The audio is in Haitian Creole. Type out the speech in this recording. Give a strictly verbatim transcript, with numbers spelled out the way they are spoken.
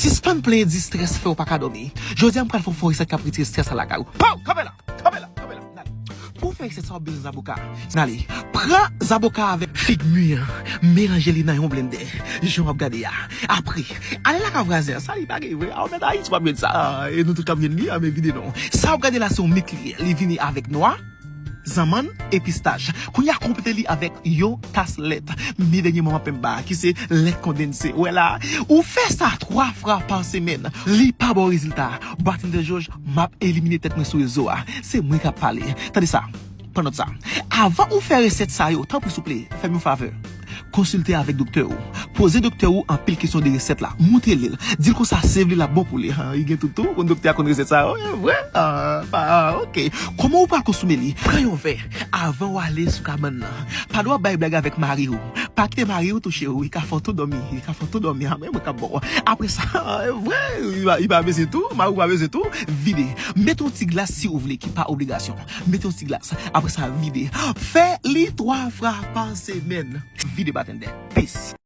Sispann plenyen di strès fè w pa ka dòmi. Jodi a m pral fè w fè yon resèt k ap retire strès la lakay ou. Pow! Kanpe la! Kanpe la! Kanpe la! N ale. Pou w fè resèt sa w bezwen zaboka. N ale. Pran zaboka avèk fig mi an, melanje li nan yon blendè. Jan w ap gade a. Apre, ale lakay vwazen an. Sa li pa gen vre. A, ou mèt Ayiti w ap jwenn sa. A, e nou tout k ap jwenn li, a, men vide non. Sa w ap gade la se yon mik li ye. Li vini avèk nwa, zanmann e pistach. Kounye a konplete li avèk yon tas lèt. Men dènye mo m ap menm ba, ki se lèt kondanse. Ou wè la, ou fè sa twa fwa pa semèn. Li pa ba w rezilta. Bartender Jòj, m ap elimine tèt mwen sou rezo a. Se mwen k ap pale. Tande sa. Pran nòt sa. Avan ou fè resèt sa yo, tanpri souple, fè m yon favè. Konsilte avèk doktè ou. Poze doktè ou anpil kesyon de resèt la. Montre li l. Di l konsa save li l ap bon pou li. Ha, li gen tout tou. Konn doktè a konn resèt sa yo. E vre? Ah, pa, ah, ok. Kòman ou pral konsome li? Pran yon vè avan w ale sou kabann nan. Pa dwe ap bay blag avèk mari w. Pa kite mari w touche w. Li ka fè w tou dòmi. Li ka fè w tou dòmi. Ah, men mwen k ap ba w. Apre sa, e vre, li pa, li pa bezwen tou. Mari w pa bezwen tou. Vide. Mete yon ti glas si ou vle, ki pa obligasyon. Mete yon ti glas. Apre sa, vide. Fè li twa fwa pa semèn. Vide batendè. Peace.